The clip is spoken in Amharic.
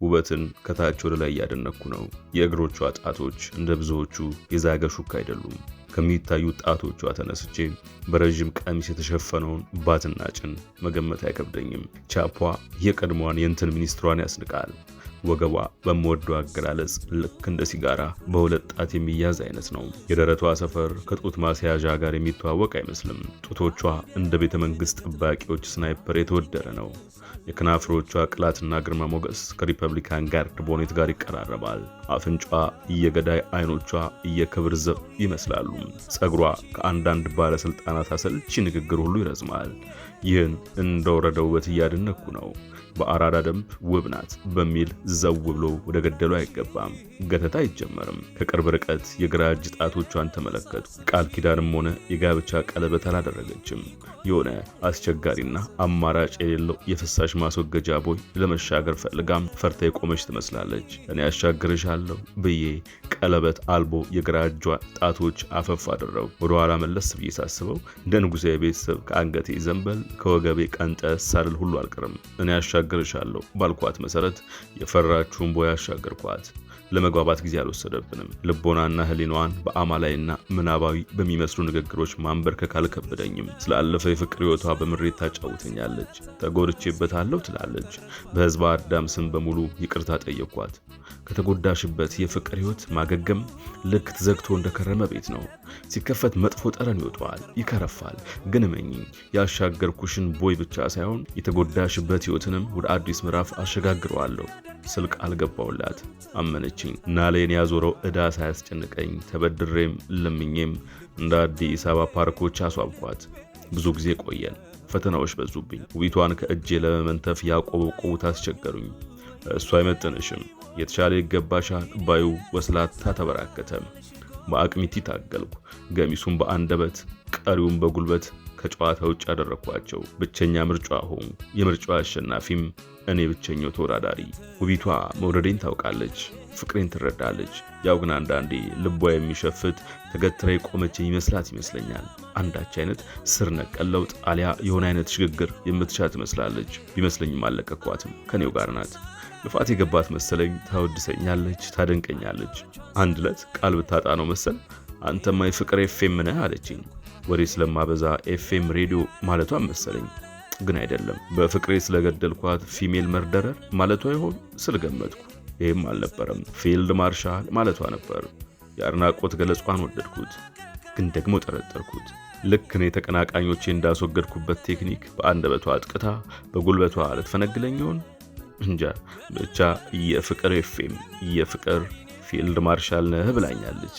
ውበትን ከታች ወደ ላይ እያደነኩ ነው። የእግሮቿ ጣቶች እንደ ብዙዎቹ የዛገ ሹካ አይደሉም። ከሚታዩ ጣቶቿ ተነስቼ በረዥም ቀሚስ የተሸፈነውን ባትና ጭን መገመት አይከብደኝም። ቻፖ የቀድሞዋን የእንትን ሚኒስትሯን ያስንቃል። ወገቧ በምወደው አገላለጽ ልክ እንደ ሲጋራ በሁለት ጣት የሚያዝ አይነት ነው። የደረቷ ሰፈር ከጡት ማስያዣ ጋር የሚተዋወቅ አይመስልም። ጡቶቿ እንደ ቤተ መንግስት ጠባቂዎች sniper የተወደረ ነው። የከናፍሮቿ ቅላትና ግርማ ሞገስ ከ Republican Guard ቦኔት ጋር ይቀራረባል። አፍንጫዋ የገዳይ፣ አይኖቿ የክብር ዘብ ይመስላሉ። ጸጉሯ ከአንዳንድ ባለስልጣናት አሰልቺ ንግግር ሁሉ ይረዝማል። ይህን እንደወረደ ውበት እያደነኩ ነው። በአራዳ ደንብ ውብ ናት በሚል ዘው ብሎ ወደ ገደሉ አይገባም። ገተታ አይጀመርም። ከቅርብ ርቀት የግራ እጅ ጣቶቿን ተመለከቱ። ቃል ኪዳንም ሆነ የጋብቻ ቀለበት አላደረገችም። የሆነ አስቸጋሪና አማራጭ የሌለው የፍሳሽ ማስወገጃ ቦይ ለመሻገር ፈልጋም ፈርታ የቆመች ትመስላለች። እኔ አሻግርሻለሁ ብዬ ቀለበት አልቦ የግራ እጇ ጣቶች አፈፍ አደረጉ። ወደኋላ መለስ ብዬ ሳስበው እንደ ንጉሣዊ ቤተሰብ ከአንገቴ ዘንበል ከወገቤ ቀንጠስ ሳልል ሁሉ አልቀርም። እኔ አሻግርሻለሁ ባልኳት መሰረት የፈራችውን ቦይ አሻገርኳት። ለመግባባት ጊዜ አልወሰደብንም። ልቦናና ሕሊናዋን በአማላይና ምናባዊ በሚመስሉ ንግግሮች ማንበርከክ አልከበደኝም። ስላለፈ የፍቅር ሕይወቷ በምሬት ታጫውተኛለች። ተጎድቼበታለሁ ትላለች። በሕዝበ አዳም ስም በሙሉ ይቅርታ ጠየኳት። ከተጎዳሽበት የፍቅር ሕይወት ማገገም ልክ ተዘግቶ እንደከረመ ቤት ነው። ሲከፈት መጥፎ ጠረን ይወጣዋል፣ ይከረፋል። ግን እመኚኝ፣ ያሻገርኩሽን ቦይ ብቻ ሳይሆን የተጎዳሽበት ሕይወትንም ወደ አዲስ ምዕራፍ አሸጋግረዋለሁ ስል ቃል ገባውላት። አመነችኝ። ናሌን ያዞረው ዕዳ ሳያስጨንቀኝ ተበድሬም ለምኜም እንደ አዲስ አበባ ፓርኮች አስዋብኳት። ብዙ ጊዜ ቆየን። ፈተናዎች በዙብኝ። ውቢቷን ከእጄ ለመመንተፍ ያቆበቆቡት አስቸገሩኝ። እሱ አይመጥንሽም፣ የተሻለ ይገባሻል ባዩ ወስላታ ተበራከተ። በአቅሚቲ ታገልኩ። ገሚሱን በአንደበት ቀሪውን በጉልበት ከጨዋታ ውጭ አደረግኳቸው። ብቸኛ ምርጫ ሆንኩ። የምርጫው አሸናፊም እኔ ብቸኛው ተወዳዳሪ። ውቢቷ መውደዴን ታውቃለች፣ ፍቅሬን ትረዳለች። ያው ግን አንዳንዴ ልቧ የሚሸፍት ተገትራ የቆመች የሚመስላት ይመስለኛል። አንዳች አይነት ስር ነቀል ለውጥ አሊያ የሆነ አይነት ሽግግር የምትሻ ትመስላለች። ቢመስለኝም አልለቀኳትም። ከኔው ጋር ናት። ልፋት የገባት መሰለኝ። ታወድሰኛለች፣ ታደንቀኛለች። አንድ ዕለት ቃል ብታጣ ነው መሰል አንተማ የፍቅር ኤፍኤም ነህ አለችኝ። ወሬ ስለማበዛ ኤፍኤም ሬዲዮ ማለቷን መሰለኝ፣ ግን አይደለም። በፍቅሬ ስለገደልኳት female murderer ማለቷ ይሆን ስል ገመትኩ። ይህም አልነበረም። Field marshal ማለቷ ነበር። የአድናቆት ገለጿን ወደድኩት፣ ግን ደግሞ ጠረጠርኩት። ልክ እኔ ተቀናቃኞቼ እንዳስወገድኩበት ቴክኒክ በአንደበቷ አጥቅታ በጉልበቷ ልትፈነግለኝ ይሆን? እንጃ። ብቻ የፍቅር ኤፍኤም፣ የፍቅር field marshal ነህ ብላኛለች።